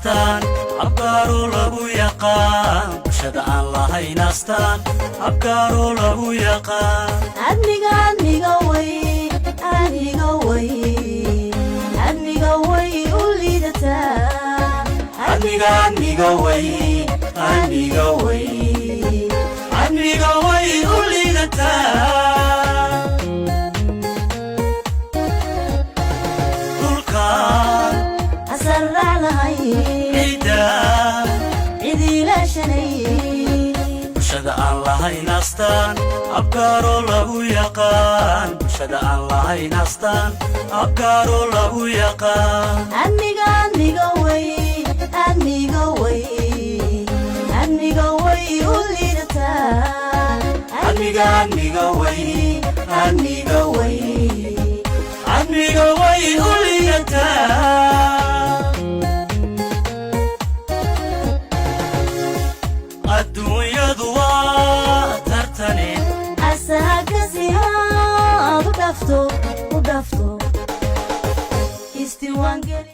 Astaan abgaaroo lagu yaqaan, bulshada aan lahayn astaan abgaaroo lagu yaqaan. Admiga, admiga way, admiga way, admiga way u liidataa. Admiga, admiga way, admiga way, admiga way u liidataa. Dhulka asarrac lahay ciidda cidiilaashanay. Bulshada aan lahayn astaan abgaaroo lagu yaqaan, bulshada aan lahayn astaan abgaaroo lagu yaqaan. Admiga, admiga way, admiga way, admiga way u liidataa. Admiga, admiga way, admiga way, admiga way u liidataa. Adduunyadu waa tartane. Asaagasi aad u dhafto, u dhafto, isdiiwaangeli.